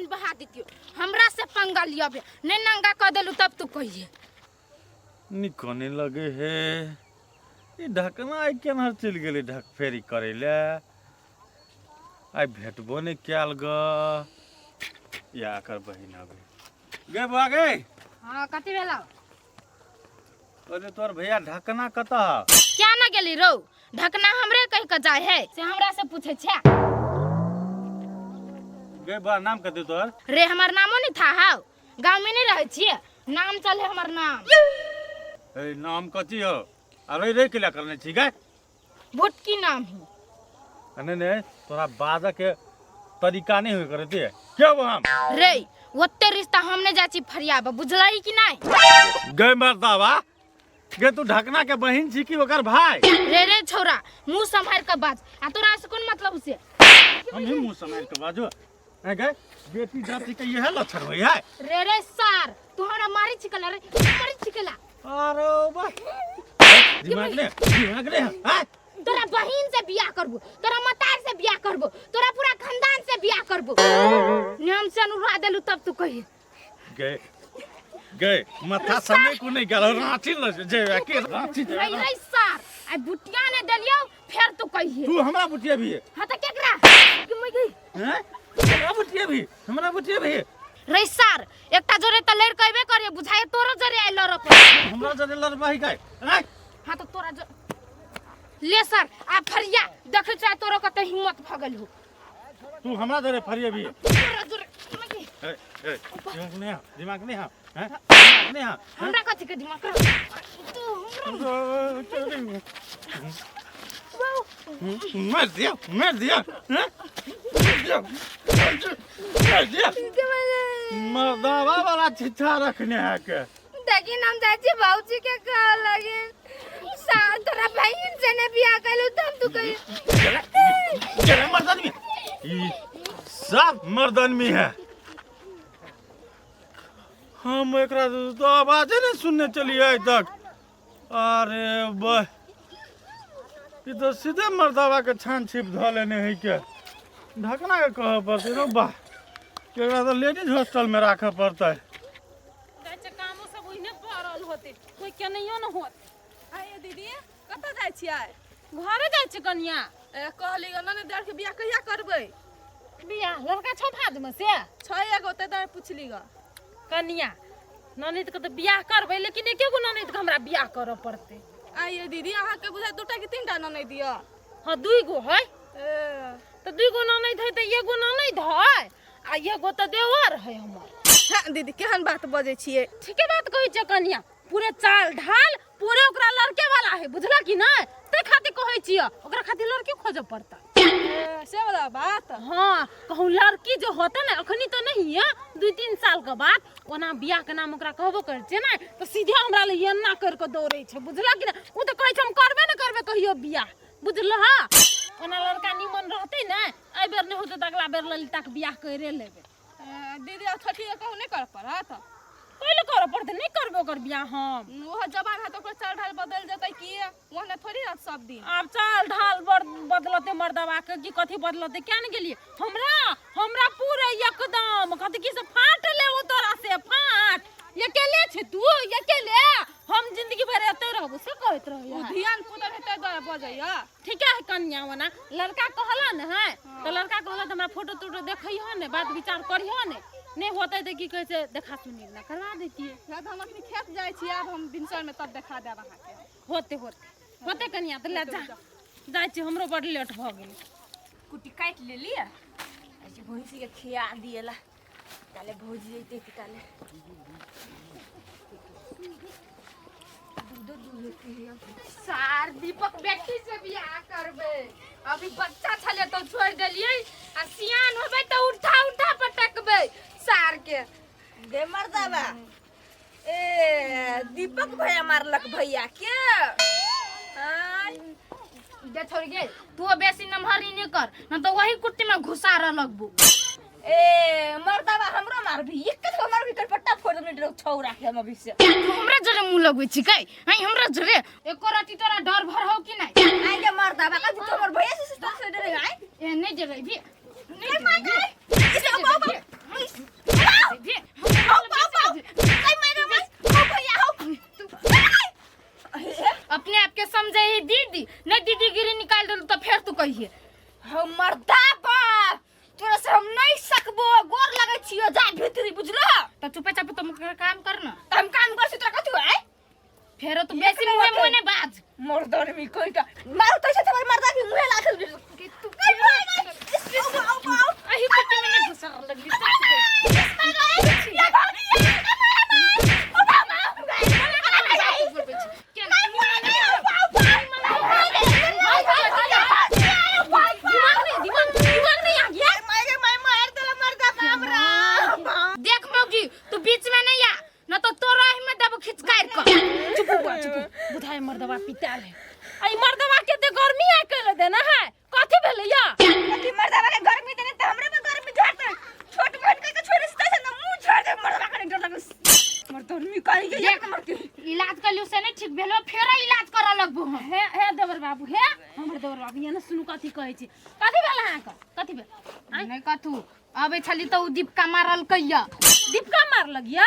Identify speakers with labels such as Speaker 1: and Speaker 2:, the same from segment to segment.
Speaker 1: खून बहा देतियो। हमरा से पंगा लिया बे नहीं नंगा कर देलू तब तू कहिए।
Speaker 2: निकने लगे हे ई ढकना आइ केनहर चलि गेलै ढक फेरी करै लए आइ भेटबो नहि कयल ग या एकर बहिन आबै गे बौआ गे।
Speaker 1: हाँ कथी भेलौ?
Speaker 2: अरे तोर भैया ढकना कतऽ?
Speaker 1: क्या ना गेली रौ, ढकना हमरे कह के जाय है से हमरा से पूछे छे।
Speaker 2: गे बौआ नाम कथी तोर?
Speaker 1: रे हमर नामो नहीं था हाउ, गांव में नहीं रहे छिए, नाम चले हमर नाम।
Speaker 2: ए नाम कथी हो? अरे रे केला करने छी गे?
Speaker 1: भुटकी नाम है।
Speaker 2: नहीं नहीं तोरा बाजा के तरीका नहीं हुई करती है क्या वो हम?
Speaker 1: रे ओते रिश्ता हमने जाची फरियाब बुझलही कि नहीं?
Speaker 2: गे मर्दावा गे तू ढकना के बहिन छी कि ओकर भाई?
Speaker 1: रे रे छोरा मुंह संभाल के बाज, आ तोरा से कोन मतलब से?
Speaker 2: हम ही मुंह संभाल के बाजू। ए गे बेटी जाति के यह लक्षण होई है।
Speaker 1: रे रे सार तू हमरा मारी छिकला रे, मारी छिकला।
Speaker 2: अरे बा दिमाग ने दिमाग ने हैं?
Speaker 1: तोरा बहिन से बियाह करबो, तोरा मतार से बियाह करबो, तोरा पूरा खानदान से बियाह करबो। नियम से अनुरा देलू तब तू कही।
Speaker 2: गे गे माथा समय को नहीं गेल रांची ल जे के रांची जे
Speaker 1: रे रे सार आ बुटिया ने देलियो फेर तू कही।
Speaker 2: तू हमरा बुटिया भी है।
Speaker 1: हां त केकरा कि मैं गई
Speaker 2: हैं? हमरा बुटिया भी, हमरा बुटिया भी।
Speaker 1: रे सार एकटा जोरे त लड़ कहबे करिए बुझाए तोरो जोरे आइ लड़ पर।
Speaker 2: हमरा जोरे लड़बाही गए हैं?
Speaker 1: हां त तोरा जो ले सर आ फरिया देखै छ तोरो कते हिम्मत भ गेल हो।
Speaker 2: तू हमरा जोरे फरिया भी।
Speaker 1: तोरा जोरे
Speaker 2: ए ए दिमाग नहीं है, दिमाग नहीं है, हैं? दिमाग नहीं है।
Speaker 1: हमरा कथि के दिमाग रे? तू हमरा
Speaker 2: मार दिया, मार दिया, हैं? मार दिया, मार दिया। मर्दावा वाला छिछा रखने है के।
Speaker 1: देखी हम चाची बाबूजी के कह लगे सा तोरा बहिन से ने बियाह कैलू तब तू कही।
Speaker 2: चले मर्दानमी। ई सब मर्दानमी है। हम एकरा तो आवाजे नहीं सुनने चलिए आज तक। अरे बह ई तो सीधे मर्दावा के छान छिप धऽ लेने है के। ढकना के कहऽ पड़तै रो बा, एकरा तो लेडीज हॉस्टल में राखऽ पड़तै।
Speaker 3: जाइ छै कामो सब ओहिने पड़ल होतै, कोइ केनैयो न होत।
Speaker 4: आइ दीदी कतऽ जाइ छियै?
Speaker 3: घरे जाइ छै कनिया।
Speaker 4: ए कहली ग ननद देर के बियाह कहिया करबै?
Speaker 3: बियाह लड़का छौ भाद में से?
Speaker 4: छै एगो तै दुआरे पुछली ग।
Speaker 3: कनिया ननद के तऽ बियाह करबै, लेकिन एके गो ननद के हमरा बियाह करऽ पड़तै।
Speaker 4: आइ दीदी अहाँके बुझाइ दूटा कि तीनटा ननद यऽ?
Speaker 3: हाँ दुई गो है।
Speaker 4: ए
Speaker 3: तऽ दुई गो ननद है तऽ एगो ननद है आ एगो तऽ देवर है हमर।
Speaker 4: हाँ दीदी केहन बात बजै छियै?
Speaker 3: ठीके बात कहै छै कनिया, पूरे चाल ढाल पूरे ओकरा लड़के वाला है बुझला कि नहीं? तै खातिर कहै छियै ओकरा खातिर लड़की खोजऽ पड़तै।
Speaker 4: ए, से वाला बात?
Speaker 3: हाँ कहूँ लड़की जो होते ना अखनी तो नहीं है, 2-3 साल के बाद ओना बियाह के नाम ओकरा कहबो करै छियै ने तऽ सीधे हमरा लग एना करि कऽ दौड़ै छै बुझला कि नहीं? ओ तऽ कहै छै हम करबे ने करबै कहियो बियाह बुझलह। ओना लड़का निमन रहतै ने एहि बेर नहि होतै तऽ अगला बेर ललिता के बियाह करे लेबै।
Speaker 4: ए, दीदी आब छोटी के कहूँ नहि करऽ पड़त?
Speaker 3: कैले करऽ पड़तै? नहि करबै ओकर बियाह हम।
Speaker 4: ओहो जवान है तऽ ओकर चाल ढाल बदलि जेतै की? ओहने थोड़ी रहत सब दिन।
Speaker 3: आब चाल ढाल बदलतै मर्दवा के कि कथी बदलतै क्या ने गेलियै? हमरा हमरा पूरे एकदम कथी की से फाट ले ओ तोरा से फाट। अकेले छै तू अकेले, हम जिंदगी भर एतै रहबो से कहैत रहैया।
Speaker 4: ओ धियान पुतर हेतै दुआरे बजैया।
Speaker 3: ठीके है कनिया, ओना लड़का कहला ने है तऽ लड़का कहला तऽ हमरा फोटो तोटो देखैहो ने, बात विचार करिहो ने, नहि होतै तऽ की कहै छै देखा सुनी ने करवा दैतियै।
Speaker 4: तऽ हम अखनी खेत जाइ छी, आब हम भिनसर में तब देखा देब अहाँके।
Speaker 3: होते होते होते कनिया तऽ ले जा, जाइ छी हमरो बड लेट भऽ गेलै।
Speaker 5: कुट्टी काटि लेलियै, ऐसे भैंसी के खिया दिएला, काले भौजी जैते कि काले दूधो दूध के हिया।
Speaker 1: सार दीपक बेटी से बियाह करबै, अभी बच्चा छलै तो छोड़ देलियै आ सियान होबै तऽ उठा उठा पटकबै सार के।
Speaker 5: गे मर्दाबा ए दीपक भैया मारलक भैया के। आय
Speaker 1: दे छोड़ गे तू बेसी नमहरी नहीं कर न तो वही कुट्टी में घुसा रह लगबू।
Speaker 5: ए मर्दाबा हमरो मारबी, एक के मारबी तर पट्टा फोड़ देबे रे छौरा के हम अभी से।
Speaker 1: तू हमरा जरे मुंह लगबै छी कै? हई हमरा जरे एको रति तोरा डर भर हो कि नहीं?
Speaker 5: आइ गे मर्दाबा का तू हमर भैया से से डरे आइ?
Speaker 1: ए नहीं डरे भी, नहीं
Speaker 5: मार
Speaker 1: डरे
Speaker 5: गई। इसे अब अब हम मर्दा बाप तोरा से हम नहीं सकबो, गोर लगै छियो, जा भीतरी, बुझलो?
Speaker 1: तो चुपे चाप तुम काम कर ना।
Speaker 5: त हम काम कर छी, तोरा कथी है?
Speaker 1: फेरो तू
Speaker 5: एक
Speaker 1: बेसी
Speaker 5: नंबर
Speaker 1: मुँहे
Speaker 5: के।
Speaker 1: मुँहे नहीं बाज।
Speaker 5: मर्दान में कोई का मारू तो ऐसे तुम्हारे मर्दा के मुँहे लागल भी।
Speaker 1: कि तू
Speaker 5: आई भाई भाई, इस आओ आओ।
Speaker 1: अही कुत्ते में नहीं घुसा लगली।
Speaker 3: दिमाग नहीं, दिमाग दिमाग नहीं आ गया।
Speaker 1: देख मौगी, तू बीच में नहीं आ न तो तोरा ही में देबो खिंच काट क।
Speaker 3: चुप बुआ, चुप। बुधाय मर्दवा पिताल है। आई मर्दवा के ते गर्मी आ के देना है, कथी भेलै या?
Speaker 1: इलाज कर से नहीं ठीक भेलो, फेर इलाज करऽ लगबो हम।
Speaker 3: हे हे देवर बाबू, हे हमर देवर बाबू, ये न सुनू कथी कहै छी। कथी भेल अहाँके? कथी भेल?
Speaker 1: आँय? नहीं कथू, अबै छली तऽ उ दीपका मारल कैया।
Speaker 3: दीपका मार लगिया?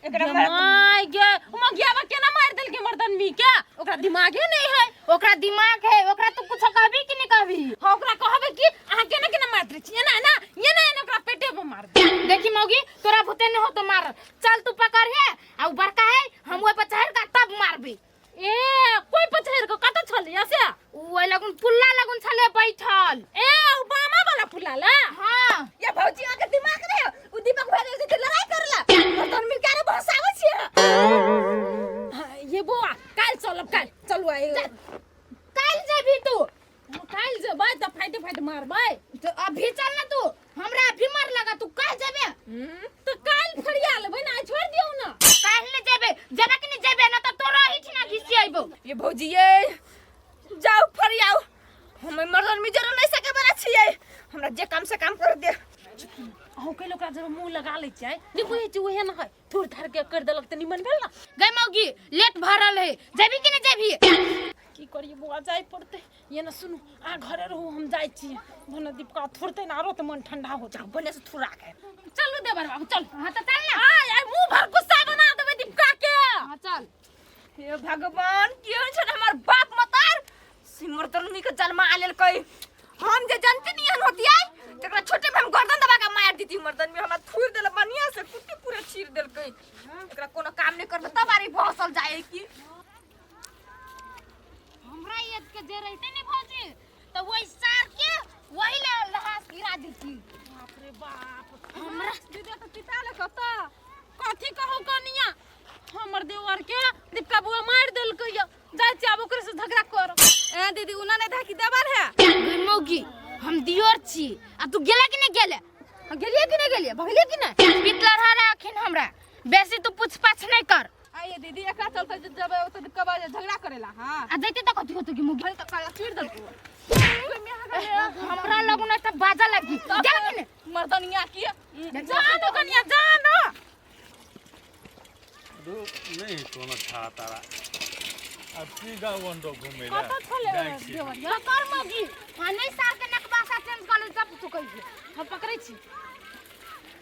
Speaker 5: एकरा मार-
Speaker 3: माय गे, उ मगियावा केना मार देलकै मर्दनमी के? ओकरा दिमागे नहीं है।
Speaker 1: ओकरा दिमाग है, ओकरा तू कुछ कहबी कि नहीं कहबी?
Speaker 3: हाँ, ओकरा कहबे कि अहाँ केना केना मार दै छी, एना एना एना एना ओकरा पेटे पर मार दे।
Speaker 1: देखी मौगी, तोरा भूते नहीं हो तो मार, चल तू पकड़ है आ उ बड़का है, हम ओइ पर चढ़ के तब मारबी।
Speaker 3: ए कोई पछाड़ के कत छलिया से?
Speaker 1: उ ओइ लगुन पुल्ला लगुन छले बैठल।
Speaker 3: ए उ बामा वाला पुल्ला ला?
Speaker 1: हाँ।
Speaker 5: या भौजी, अहाँके दिमाग नहीं है? उ दीपक भैया जे लड़ाई करला मर्दन में क्या भसाबै छियै?
Speaker 3: हाँ, ये बौआ काल्हि चलब, काल्हि चलू। आइ
Speaker 1: काल्हि जेबी तू?
Speaker 3: काल्हि जेबै तऽ फाइटे फाइट मारबै।
Speaker 1: तो अभी चल ना तू, हमरा अभी मार लगा, तू काल्हि जेबे?
Speaker 3: तऽ काल्हि फरिया लेबै ने, आइ छोड़ि दियौ ने।
Speaker 1: काल्हि नहीं जेबे, जेबे कि नहीं जेबे? ना तो तोरा ही ठिना घिसी आइबो।
Speaker 5: ये भौजी, ये जाओ फरियाओ, हम मर्दन में जरा नहीं सके वाला छियै, हमरा जे काम से काम कर दे।
Speaker 3: अहूँ के ओकरा जब मुँह लगा लै छियै, नहि बुझै छियै, ओहे ने है थोड़ थाड़ के कर देलक तऽ निमन भेल ने।
Speaker 1: गई मौगी, लेट भरल है, जेबी कि नहीं जेबी?
Speaker 3: की करिए बौआ, जाय पड़तै। ये ने सुनू, अहाँ घरे रहू, हम जाइ छियै। भने दीपका थोड़तै ने, आरो तऽ मन ठंडा हो जाओ।
Speaker 5: बढ़िया से थुरा के।
Speaker 3: चलू देवर बाबू, चल।
Speaker 1: हाँ तो चल ना।
Speaker 3: आय आय मुँह भर गुस्सा बना देबै दीपका के।
Speaker 1: हाँ चल।
Speaker 5: हे भगवान, केहन छै हमर बाप मतार से मर्दन के जन्मा लेलकै। हम जे जानते नहीं हन होतियै तकरा छोटे में हम गर्दन दबा के मार देती। मर्दन में हमरा थूर देल, बढ़िया से कुत्ती पूरा चीर देलकै। एकरा कोनो काम नहीं करबे तब आरी भसल जाए की।
Speaker 1: हमरा याद के जे रहते नहीं भौजी तो वही सार के वही ले लहास गिरा देती।
Speaker 3: बाप रे बाप, हमरा दीदी तऽ पिता ले कतऽ कथी कहू कनिया, हमर देवर के दीपका बुआ मारि देलकै या। जाइ छी आब ओकरे से झगड़ा कर।
Speaker 4: ए दीदी, उना नहीं था कि देवर है?
Speaker 1: गई मौगी, हम दियोर छी आ तू गेला कि नहीं गेले?
Speaker 3: हाँ, गेलियै कि नहि गेलियै, भगलियै कि नहि?
Speaker 1: पितला रहा अखिन, हमरा बेसी तू पूछ पाछ नहीं कर।
Speaker 4: आइए दीदी, एकरा चलते जे जब ओतऽ दीपका बाजे झगड़ा करेला। हाँ।
Speaker 1: आ जैते तो कथी होतो कि मौगी?
Speaker 4: तो काला चीर देलको।
Speaker 1: हमरा लगू नहीं तो बाजा लगी, गेला कि नहीं?
Speaker 4: मर्दनिया की।
Speaker 3: जानो कनिया, जानो।
Speaker 2: नहीं कोनो छा तारा, अब की गाँव अंडो घूमे ला।
Speaker 3: कतऽ छलै
Speaker 2: जाइ छी।
Speaker 3: देवर?
Speaker 1: तो कर मौगी, हाँ नहीं सार के नकबासा चेंज कर ले तब तू कहिए।
Speaker 3: हम पकड़ै छी।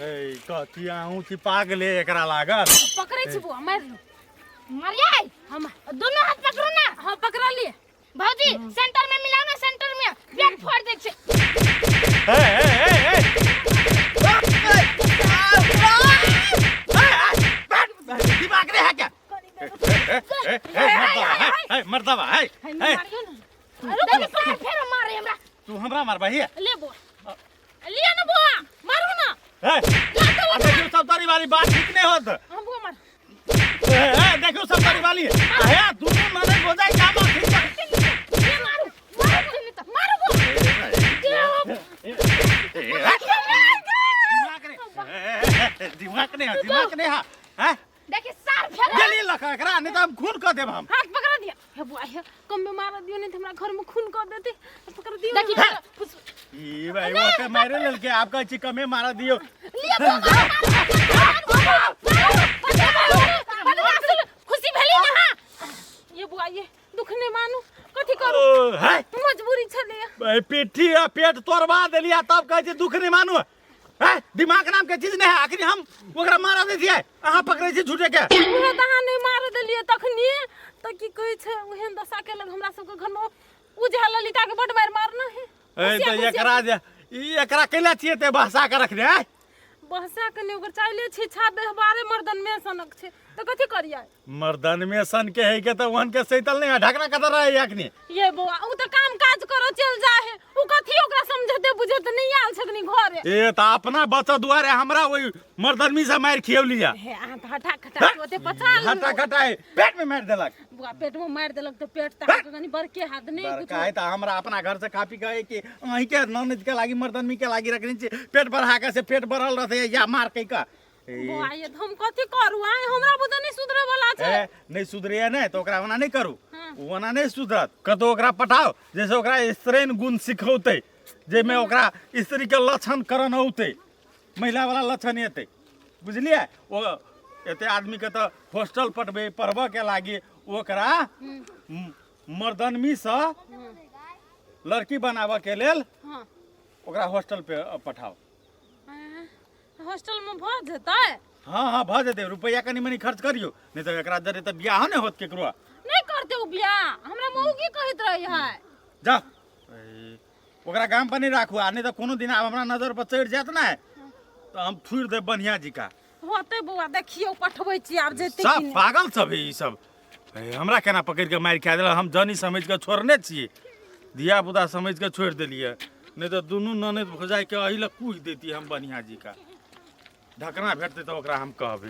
Speaker 2: ए कथी अहूँ छी पागले एकरा लागल?
Speaker 3: पकड़ै छी बुआ, मारि लू।
Speaker 1: मारिए।
Speaker 3: हम
Speaker 1: दोनों हाथ पकड़ो ना।
Speaker 3: हाँ, पकड़लियै।
Speaker 1: भौजी, सेंटर में मिलाओ ना, सेंटर में पेट फोड़ दे छे।
Speaker 2: ए ए ए ए, दिमाग रे है क्या? ए ए ए मर्दवा है, ए मर्दवा है।
Speaker 3: है
Speaker 2: ए
Speaker 3: मारियौ ने।
Speaker 1: देखी सार फेर मारे हमरा।
Speaker 2: तू हमरा मारबही?
Speaker 3: ले बुआ, लिअ ने बुआ, मारू ना।
Speaker 2: ए आ देखियो सब तारी वाली बात ठीक नहीं होत।
Speaker 3: हम बुआ मार।
Speaker 2: ए ए देखियो सब तारी वाली हे, दोनों माने हो जाए काम ठीक है।
Speaker 3: ले मारू, मारू बुआ, मारू बुआ।
Speaker 2: दिमाग रे, दिमाग नहीं है, दिमाग नहीं है हैं?
Speaker 1: देखी सार फेर
Speaker 2: गेली लखा एकरा, नहीं तो हम खून कर देब हम।
Speaker 3: हाथ पकड़ दिया। हे बुआ, हे कम में मार दियो, नहीं तो हमरा घर में खून कर देते। पकड़ दियो।
Speaker 1: देखी
Speaker 2: हे। ई भाई ओते मारे लेलके, आप कहै छी कमे मारा दियो।
Speaker 3: लिअ बुआ, मारू, मारू, मारू। खुशी भेली ना? हाँ ये बुआ, ये दुख नहीं मानू, कथी करू?
Speaker 2: ओ, है
Speaker 3: मजबूरी छलै।
Speaker 2: भाई, पिट्ठी आ पेट तोड़वा देलिया तब कहै छी दुख नहीं मानू है। दिमाग नाम के चीज नहीं है। आखिर हम ओकरा मारा दै छियै, अहाँ पकड़ै छी झूठे के।
Speaker 3: उहे तऽ अहाँ नहि मार देलियै तखनी तऽ की कहै छै, ओहन दशा केलक हमरा सबके घरमे। उ जे ललिता के बड मारि मारना है।
Speaker 2: ए तऽ एकरा जे ई एकरा कैला छियै ते बहसा के रखने आय?
Speaker 3: बहसा के नहि, ओकर चाइले छै छा व्यवहारे मर्दन में सनक छै, तऽ कथी करियै?
Speaker 2: मर्दन में सन के है के तऽ ओहन के सैतल नहीं है, ढकना कतऽ रहे अखनी?
Speaker 3: ये बौआ, उ तऽ काम काज करऽ चलि जा है, उ कथी ओकरा समझते बुझते नहि आयल छखनी घरे।
Speaker 2: ए तऽ अपना बचत दुआरे हमरा ओहि मर्दनमी से मारि खियौली है।
Speaker 3: हे, अहाँ तऽ हटा खटा के ओते पचा लियौ।
Speaker 2: हटा खटा है, पेट में मारि देलक।
Speaker 3: बुआ, पेट में मारि देलक तऽ पेट तऽ अहाँके कनि बड़के हाथ नहि
Speaker 2: बड़का है तऽ हमरा अपना घर से खा पी के कि अहीं के ननद के लागी मर्दनमी के लागी रखने छी, पेट बढ़ा के से पेट बढ़ल रहते या मार कहि के।
Speaker 3: बौआ, ये तऽ हम कथी करू आइ? हमरा बुझे नहि सुधरे वाला छै।
Speaker 2: ए, नहि सुधरैया नहि तऽ ओकरा ओना नहि करू।
Speaker 3: हाँ।
Speaker 2: ओ ओना नहि सुधरत, कतौ ओकरा पठाओ जैसे ओकरा स्त्रीन गुण सिखौतै, जाहिमे ओकरा स्त्री के लक्षण करण औतै, महिला वाला लक्षण एतै, बुझलियै? ओ एते आदमीके तऽ हॉस्टल पठबै पढ़बऽ के लागी, ओकरा मर्दनमीसँ लड़की बनाबऽ के लेल
Speaker 3: हाँ
Speaker 2: ओकरा हॉस्टल पे पठाओ।
Speaker 3: हॉस्टल में भऽ जेतै?
Speaker 2: हाँ हाँ, भऽ जेतै। रुपैआ कनि मनि खर्च करियौ, नहि तऽ एकरा जरे तऽ बियाह नहि होत केकरो।
Speaker 3: नहि करते ओ बियाह, हमरा मौगी कहैत रही है।
Speaker 2: जा, ए, ओकरा गाम पर नहि राखू, आ नहि तऽ कोनो दिन आब हमरा नजर पर चढ़ि जायत ने तऽ हम थुरि देब बढ़िया जी का।
Speaker 3: होतै बौआ, देखियौ, पठबै छी, आब जेतै
Speaker 2: सब
Speaker 3: कि नहि।
Speaker 2: पागल सब है ई सब। ए, हमरा केना पकड़ि कऽ मारि खा देलक? हम जनी समझि कऽ छोड़ने छियै, धिया पुता समझि कऽ छोड़ि देलियै, नहि तऽ दुनू ननद भौजाइके एहि लए कूहि दैती हम बढ़िया जी का। ढकना भेटतै तऽ ओकरा हम कहबै।